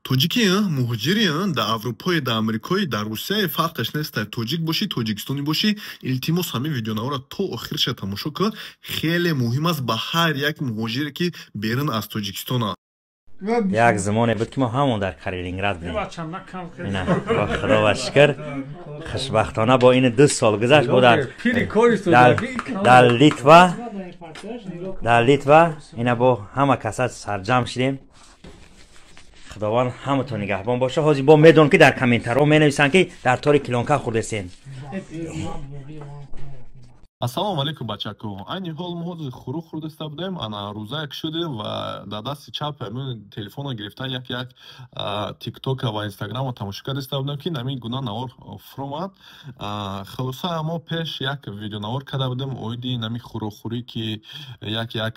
Тоҷикӣ, муҳоҷирӣ, дар Аврупое, дар Амрикое, дар Русияе фарқаш нест. Тоҷик бошӣ, тоҷикистонӣ бошӣ, илтимос, ҳамин видеонаворо то охирша тамошо кун. Хеле муҳим аст ба ҳар як муҳоҷире, ки берун аз Тоҷикистон аст. Як замоне буд, ки мо ҳамон дар Калининград будем. Худо ба шукр, хушбахтона бо ин 2 сол гузашт, бо дар Литва ина бо ҳама каса сарҷамъ шидем. Худованд ҳаматон нигаҳбон боша. Ҳозир бо медонам, ки дар комментарҳо менависанд, ки дар тори клёнка хӯрдесен. Ассалому алайкум, бачако. Айни ҳол мо ҳозир хӯрок хӯрдаиста будем. Ана рӯзаяк шудем ва дар дасти чап ҳамин телефонро гирифта, як як Тиктока ва Инстаграмро тамошо кардаиста будем, ки ҳамин гуна навор фуромад. Хулоса, мо пеш як видеонавор карда будем оиди ҳамин хӯрокхӯрӣ, ки як як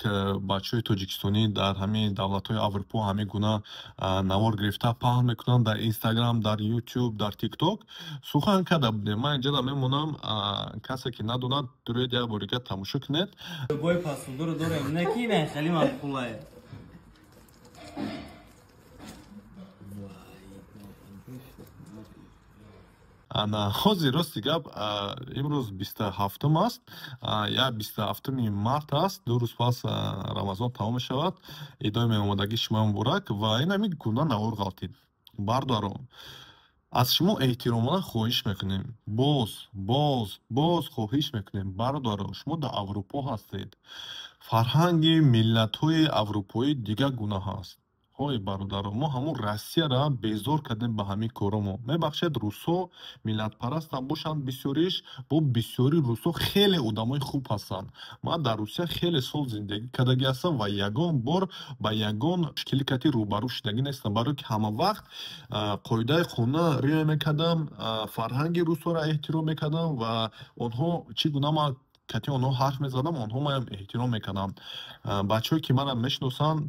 бачаҳои тоҷикистонӣ дар ҳамин давлатҳои Аврупо ҳамин гуна навор гирифта паҳн мекунанд дар Инстаграм, дар Ютуб, дар Тикток. Сухан карда будем. Ман инҷода мемонам, касе ки надонад, дуроед, як бори дигар тамошо кунед. Бой посудро дорем, не ки не хеле мақулае. Ана ҳозир, рости гап, имрӯз 27-ум аст, я 27-уми март аст, 2 рӯз пас Рамазон тамом мешавад. Идои меомадагии шумо муборак. Ва ин ҳамин гуна навор ғалтид. Бародаро, аз шумо эҳтиромона хоҳиш мекунем, боз, боз, боз хоҳиш мекунем, бародаро, шумо дар Аврупо ҳастед, фарҳанги миллатҳои аврупоӣ дигар гуна ҳаст. Ҳой, бародаро, мо ҳамун Россияра безор кардем ба ҳамин коромо. Мебахшед, русҳо миллатпарастам бошанд бисёриш, бо бисёри русҳо хеле одамои хуб ҳастанд. Ман дар Русия хеле сол зиндагӣ кардагӣ ҳастам ва ягон бор ба ягон мушкили кати рӯбарӯ шудагӣ нестам, барое ки ҳама вақт қоидаи қонуна риоя мекардам, фарҳанги русҳоро эҳтиром мекардам ва онҳо чӣ гуна ман кати онҳо ҳарф мезадам, онҳо маям эҳтиром мекарданд. Бачаҳое, ки мана мешиносанд,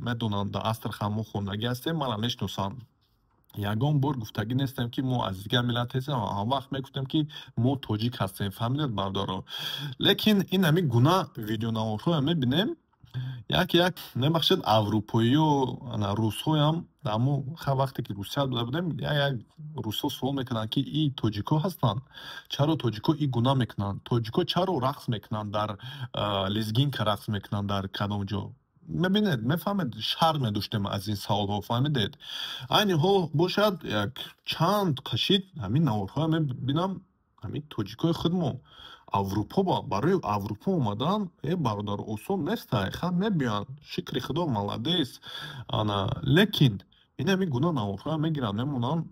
медонанд, дар Астрахан мо хондагӣ ҳастем, мана мешиносанд. Ягон бор гуфтагӣ нестем, ки мо аз дигар миллат ҳастем. Ҳамвақт мегуфтем, ки мо тоҷик ҳастем. Фаҳмидед, бародаро? Лекин ин ҳамин гуна видеонаворҳоя мебинем, як як, мебахшед, аврупоиё, русҳоям, амо вақте ки Русия буда будем, як як русҳо суол мекарданд, ки и тоҷикҳо ҳастанд, чаро тоҷикҳо и гуна мекунанд, тоҷикҳо чаро рақс мекунанд, дар лезгинка рақс мекунанд, дар кадом ҷо мебинед, мефаҳмед, шарм медоштем аз ин саволҳо, фаҳмидед? Айни ҳол бошад, як чанд қашид ҳамин наворҳоя мебинам, ҳамин тоҷикҳои худмо Аврупо, барои Аврупо омадан, э бародар, осон нестай. Ха, мебиёянд, шукри Худо, молодец, ана лекин ин ҳамин гуна наворҳоя мегиранд, мемонанд.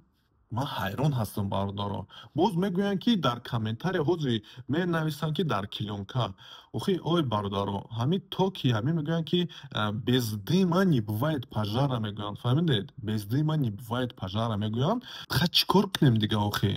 Ман ҳайрон ҳастам, бародаро. Боз мегӯянд, ки дар комментария ҳозир менависанд, ки дар клёнка. Охи, ой бародаро, ҳамин то ки ҳамин мегӯянд, ки без дыма не бывает пожара, мегӯянд, фаҳмидед? Без дыма не бывает пожара, мегӯянд. Ха, чӣ кор кунем дига охи?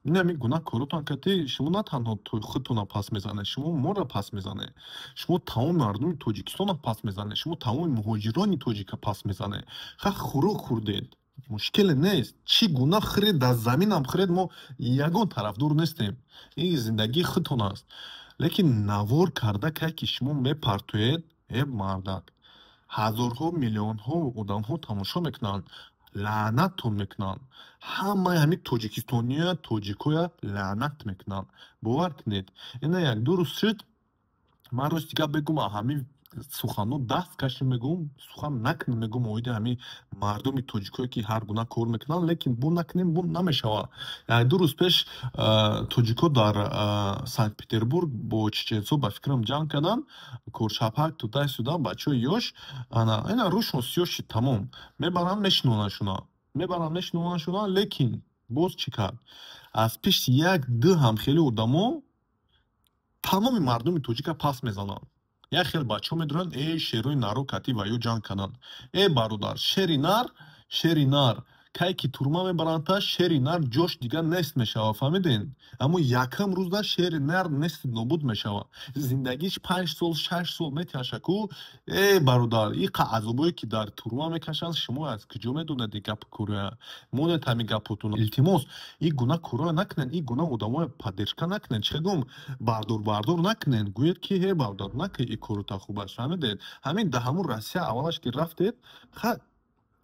Ин ҳамин гуна коротон кати шумо на танҳо худтонро пас мезанед, шумо моро пас мезанед, шумо тамоми мардуми Тоҷикистонро пас мезанед, шумо тамоми муҳоҷирони тоҷика пас мезанед. Ха, хӯрок хӯрдед, мушкиле нест, чӣ гуна хӯред, дар заминам хӯред, мо ягон тарафдор нестем, ин зиндагии худтон аст. Лекин навор карда, кай ки шумо мепартоед, э мардак, ҳазорҳо, миллионҳо одамҳо тамошо мекунанд, лаънаттон мекунанд. Ҳамаи ҳамин тоҷикистония, тоҷикоя лаънат мекунанд, бовар кунед. Ина як ду рӯз шуд, ман рости гап бегум, ҳамин суханҳо даст кашем, мегӯм, сухан накунем, мегӯм, оиди ҳамин мардуми тоҷикое, ки ҳар гуна кор мекунанд, лекин бу накунем, бу намешавад. Як ду рӯз пеш тоҷикҳо дар Санкт Петербург бо чеченцо, ба фикрам, ҷанг карданд, коршапак тудай суда, бачаҳои ёш, ана ина рӯшон сиёҳ шид, тамом. Мебаранд, мешинонандшуна, мебаранд, мешинонандшуна. Лекин боз чӣ кард? Аз пеши як ду ҳамхели одамо тамоми мардуми тоҷика пас мезананд. Як хел бачаҳо медонанд, э шерои наро кати ва ё ҷанг карданд. Э бародар, шери нар, шери нар кай ки турма мебарандта, шери нар ҷош дигар нест мешавад, фаҳмиден? Аммо якам рӯзда шери нар нест, нобуд мешавад. Зиндагиш 5 сол, 6 сол метиҳаша-ку. Э бародар, иқа азобое, ки дар турма мекашанд, шумо аз куҷо медонед ин гапи кӯроя? Монед ҳамин гапотон. Илтимос, ин гуна кӯроя накунед, ин гуна одамоя поддержка накунед, чӣ гум, бардор бардор накунед. Гӯед, ки ҳе бародар, накунед, ин корота хуб аст, фаҳмидед? Ҳамин да ҳамун Россия аввалаш ки рафтед, ха.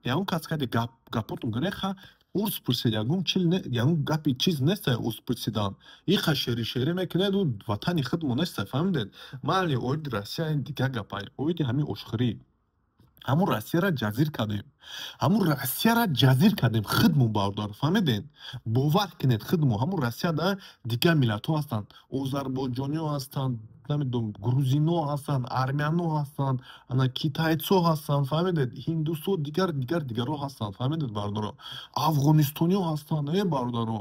Ягон кас кади гапотон греха урс пурсид, ягон чил ягон гапи чиз нест урс пурсидан. Иха шери шери мекунед, ӯ ватани худмо нест, фаҳмидед? Майли, оиди Россия ин дигар гапай, оиди ҳамин ошхӯрӣ. Ҳамун Россияра ҷазир кардем. Ҳамун Россияра ҷазир кардем худмо, бародар, фаҳмидед? Бовар кунед, худмо. Ҳамун Россияда дигар миллатҳо ҳастанд, озарбойҷониҳо ҳастанд, намедонам, грузино ҳастанд, армяно ҳастанд, ана китайцо ҳастанд, фаҳмидед? Ҳиндусо, дигар дигар дигарҳо ҳастанд, фаҳмидед, бародаро? Афғонистониҳо ҳастанд, э бародаро.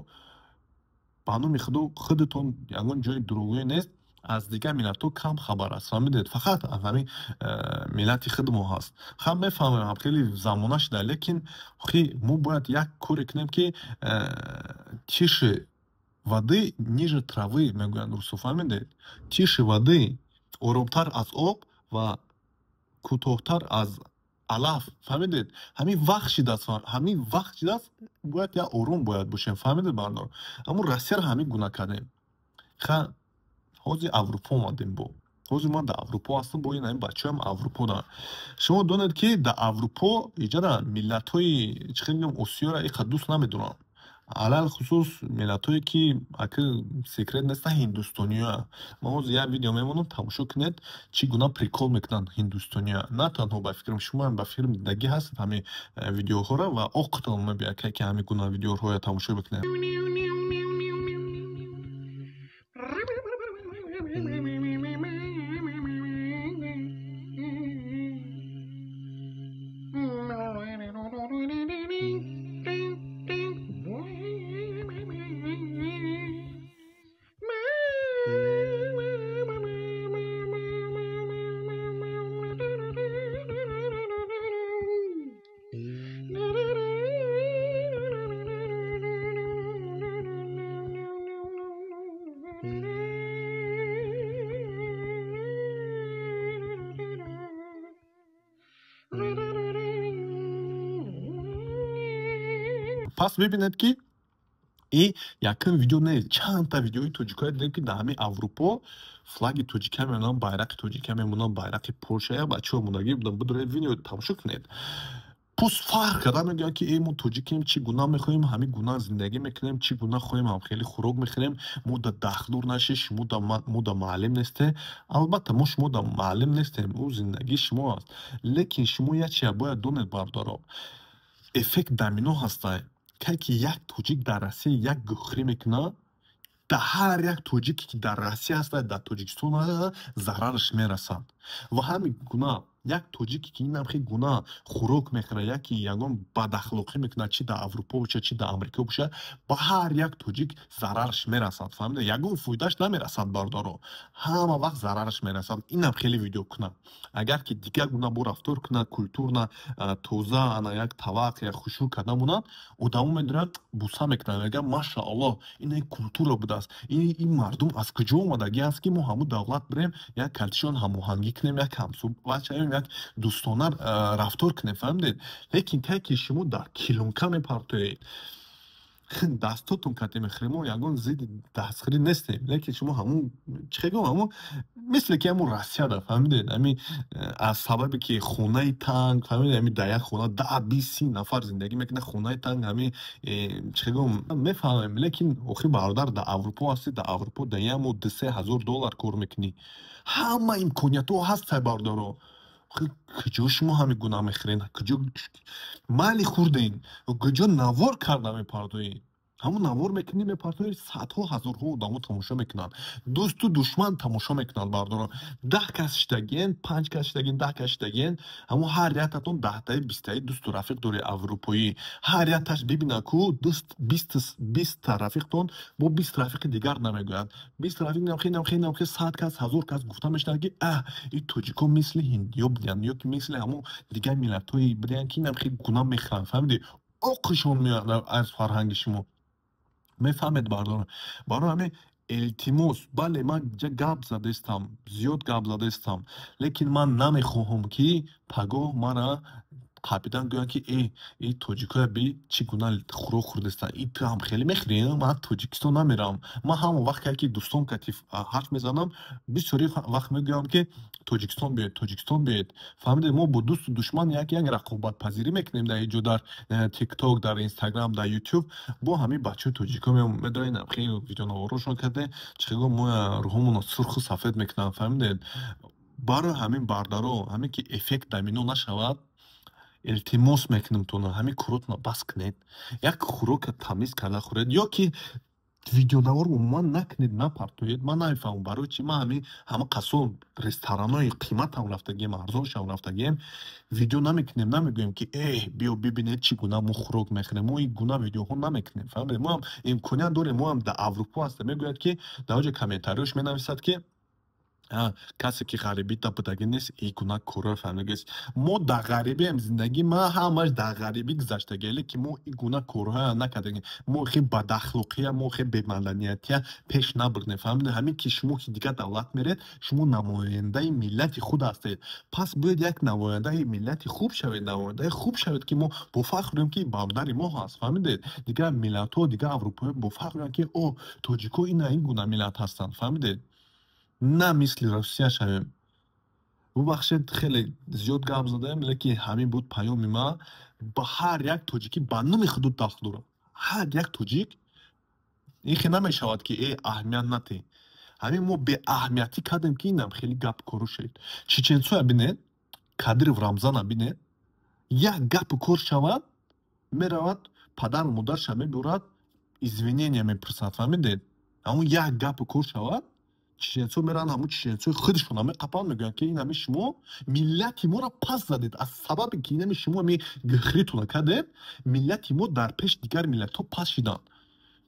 Ба номи Худо, худатон ягон ҷои дурӯғгӯӣ нест, аз дигар миллатҳо кам хабар аст, фаҳмидед? Фақат аз ҳамин миллати худмо ҳаст. Хам мефаҳмем, хеле замона шуда, лекин охи мо бояд як коре кунем, ки тише воды ниже травы мегӯянд русо, фаҳмидед? Тише воды, оромтар аз об ва кӯтоҳтар аз алаф, фаҳмидед? Ҳамин вақт шидааст, ҳамин вақт шидааст, бояд як ором бояд бошем, фаҳмидед, бародар? Ҳамун Россияро ҳамин гуна кардем. Ха, ҳозир Аврупо омадем бо. Ҳозир ман дар Аврупо ҳастам, бо ин ҳамин бачаҳоям Аврупо доранд. Шумо донед, ки дар Аврупо иҷада миллатҳои чӣ хел мегӯям, Осиёра иқа дӯст намедоранд. Алалхусус миллатҳое ки аки секрет неста, ҳиндустониё. Ман ҳозир як видео мемонам, тамошо кунед, чӣ гуна прикол мекунанд ҳиндустониё. На танҳо ба фикрам шумоам, ба фикрам дидагӣ ҳастед ҳамин видеоҳоро ва оқитон мебиёяд, ки ҳамин гуна видеоҳоро тамошо бикунед. Пас бибинед, ки и якум видео не, чандта видеои тоҷикое дидем, ки дар ҳамин Аврупо флаги тоҷика мемонанд, байрақи тоҷика мемонанд, байрақи Полша. Як бачаҳо мондагӣ буданд, бидоред видео тамошо кунед. Пус фарқ карда мегӯянд, ки э мо тоҷикем, чӣ гуна мехоҳем, ҳамин гуна зиндагӣ мекунем, чӣ гуна хоҳем, ҳам хеле хӯрок мехӯрем, мо да дахлдор нашед, шумо мо да маълим несте. Албатта, мо шумо да маълим нестем, ӯ зиндагии шумо аст. Лекин шумо як чиз бояд донед, бародаро. Эффект домино ҳастай. Кай ки як тоҷик дар Россия як гӯхрӣ мекунад, дар ҳар як тоҷике ки дар Россия ҳаста, дар Тоҷикистон ҳаста, зарараш мерасад. Ва ҳамин гуна як тоҷике ки инам хел гуна хӯрок мехӯрад, яке ягон бадахлоқӣ мекунад, чи дар Аврупо бошад, чи дар Амрико бошад, ба ҳар як тоҷик зарараш мерасад, фаҳмидед? Ягон фоидааш намерасад, бародаро. Ҳама вақт зарараш мерасад. Инам хеле видео кунад. Агар ки дигар гуна бо рафтор кунад, культурна, тоза, ана як тавақ, як хушрӯ карда монад, одамо медонанд, буса мекунанд, мегӯянд: машааллоҳ, ин як культура будааст. Ин мардум аз куҷо омадагӣ аст, ки мо ҳамун давлат бирем, як калтишон ҳамоҳангӣ кунем, як ҳамсӯҳбат шавем, як дӯстона рафтор кунем, фаҳмидед? Лекин кай ки шумо дар килонка мепартоед, дастотон кате мехӯрем, мо ягон зидди дастхӯрӣ нестем, лекин шумо ҳамун чӣ хел гӯям, ҳамун мисле ки ҳамун Россияда, фаҳмидед? Ҳамин аз сабабе ки хонаи танг, фаҳмидед, ҳамин дар як хона 10, 20, 30 нафар зиндагӣ мекунад, хонаи танг, ҳамин чӣ хел гӯям, мефаҳмем, лекин охи бародар, дар Аврупо ҳастӣ, дар Аврупо дар як моҳ 2-3 ҳазор доллар кор мекунӣ. Ҳама имкониятҳо ҳастай, бародаро. Куҷо шумо ҳамин гуна мехӯред? Куҷо майли хӯрден? Куҷо навор карда мепартоед? Ҳамун навор мекунӣ, мепартоӣ, садҳо ҳазорҳо одамо тамошо мекунанд. Дӯсту душман тамошо мекунанд, бародаро. 10 кас шидагиен, 5 кас шидагиен, 10 кас шидагиен, ҳамун ҳар яктатон 10таи, 20таи дӯсту рафиқ дори аврупоӣ. Ҳар якташ бибина ку 20та рафиқтон бо 20 рафиқи дигар намегӯяд. 20 рафиқ намхе, намхе, намхе, 100 кас, 1000 кас гуфта мешавад, ки аҳ, ин тоҷико мисли ҳиндиё будиянд, ё ки мисли ҳамун дигар миллатҳое будиянд, ки намхе гуна мехӯранд, фаҳмидӣ? Оқишон меояд аз фарҳанги шумо. Мефаҳмед, бародарон? Барои ҳамин илтимос, бале, ман гап задестам, зиёд гап задестам, лекин ман намехоҳам, ки пагоҳ мара Қапидан гӯянд, ки э, и тоҷикоя би, чӣ гуна хӯрок хӯрдастанд, и ту ҳам хеле мехӯрӣ, ман Тоҷикистон намерам. Ман ҳамон вақте ки дӯстон кати ҳарф мезанам, бисёри вақт мегӯям, ки Тоҷикистон биёед, Тоҷикистон биёед. Фаҳмидед, мо бо дӯсту душман як рақобатпазирӣ мекунем дар иҷо, дар Тикток, дар Инстаграм, дар Ютуб. Бо ҳамин бачаҳои тоҷико медонед, хеле видеонаворошон карде, чихего мо рӯҳомонро сурху сафед мекунанд. Фаҳмидед, барои ҳамин, бардаро, ҳамин ки эффект домино нашавад, илтимос мекунем тона, ҳамин коротона бас кунед, як хӯрока тамиз карда хӯред ё ки видеонавор умуман накунед, напартоед. Ман намефаҳмам, барои чи. Ман ҳамин ҳама қасо ресторанҳои қиматам рафтагием, арзоншам рафтагием, видео намекунем, намегӯем, ки э, биё бибинед, чӣ гуна мо хӯрок мехӯрем. Мо ин гуна видеоҳо намекунем. Фаҳмед, мо ҳам имконият дорем, мо ҳам дар Аврупо ҳастем. Мегӯяд, ки дар оҷа комментариёш менависад, ки касе ки ғарибӣ будагӣ нест, ин гуна корро фаҳмидагист. Мо дар ғарибиам, зиндагӣ ма ҳамаш дар ғарибӣ гузаштагӣ, лекин мо ин гуна корҳоя накардагем. Мо хе бадахлоқия, мо хе бемаданиятия пеш набурдем. Фаҳмидед, ҳамин ки шумо ки дигар давлат меред, шумо намояндаи миллати худ ҳастед. Пас бояд як намояндаи миллати хуб шавед, намояндаи хуб шавед, ки мо бо фахр гӯем, ки бародари мо ҳаст. Фаҳмидед, дигар миллатҳо, дигар аврупоиҳо бо фахр гӯянд, ки о, тоҷикҳо ина ин гуна миллат ҳастанд. Фаҳмидед, на мисли Русия шавем. Бубахшед, хеле зиёд гап задаем, лекин ҳамин буд паёми ман ба ҳар як тоҷикӣ, ба номи худу дахл дорад ҳар як тоҷик. Ин хе намешавад, ки э, аҳамият натӣ. Ҳамин мо беаҳамиятӣ кардем, ки инам хеле гап кору шуд. Чеченцоя бинед, Кадыров Рамзана бинед, як гапу кор шавад, меравад, падару модарша мебурад, извинения мепурсад. Фаҳмидед, ҳамун як гапу кор шавад, чеченцо мераванд, ҳамун чеченцои худашона меқапанд, мегӯянд, ки инами шумо миллати моро пас задед. Аз сабабе ки инами шумо ами гихритона кардед, миллати мо дар пеши дигар миллатҳо пас шиданд.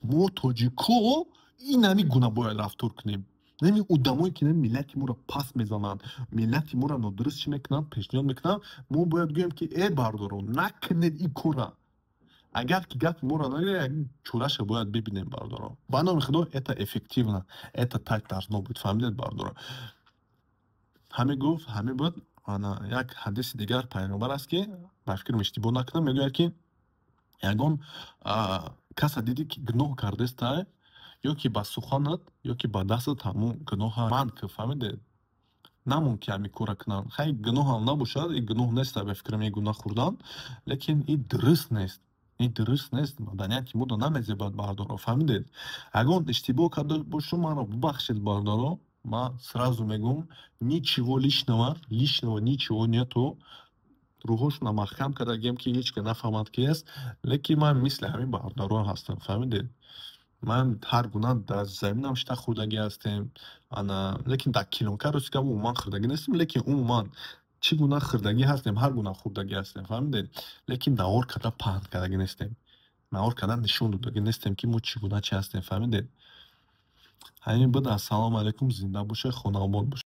Мо тоҷико инами гуна бояд рафтор кунем. Нами одамое ки миллати моро пас мезананд, миллати моро нодуруст чӣ мекунанд, пешниҳод мекунанд, мо бояд гӯем, ки э, бардоро, накунед ин кора. Агар ки гапи моро нагиред, чораша бояд бибинем. Бардоро, ба номи Худо, это эффективно, это так должно быть. Фаҳмидед, бардоро, ҳамин гуфт, ҳамин буд. Ана як ҳадиси дигар пайғамбар аст, ки ба фикрам иштибоҳ накунам, мегӯяд, ки ягон каса дидӣ, ки гуноҳ кардеста, ё ки ба суханат, ё ки ба дастат ҳамун гуноҳа манд кӣ. Фаҳмидед, намон ки ҳамин кора кунанд. Хай, гуноҳам набошад, и гуноҳ нест, ба фикрам, и гуноҳ хӯрдан, лекин и дуруст нест, ин дуруст нест, маданияти моро намезебад. Бардоро, фаҳмидед, ягон иштибоҳ карда бошум, маро бубахшед. Бардоро, ман сразу мегӯм, ничего личного, личного ничего нету. Рӯҳошона маҳкам кардагем, ки ҳеҷ ка нафаҳмад, ки аст, лекин ман мисли ҳамин бародарон ҳастам. Фаҳмидед, ман ҳар гуна дар заминам шита хӯрдагӣ ҳастем ана, лекин дар килонка, рости гап, умуман хӯрдагӣ нестем, лекин умуман чӣ гуна хӯрдагӣ ҳастем, ҳар гуна хӯрдагӣ ҳастем. Фаҳмидед, лекин навор карда паҳн кардагӣ нестем, навор карда нишон додагӣ нестем, ки мо чӣ гуна чӣ ҳастем. Фаҳмидед, ҳамин буд. Ассалому алайкум, зинда бошед, хонаобод бошед.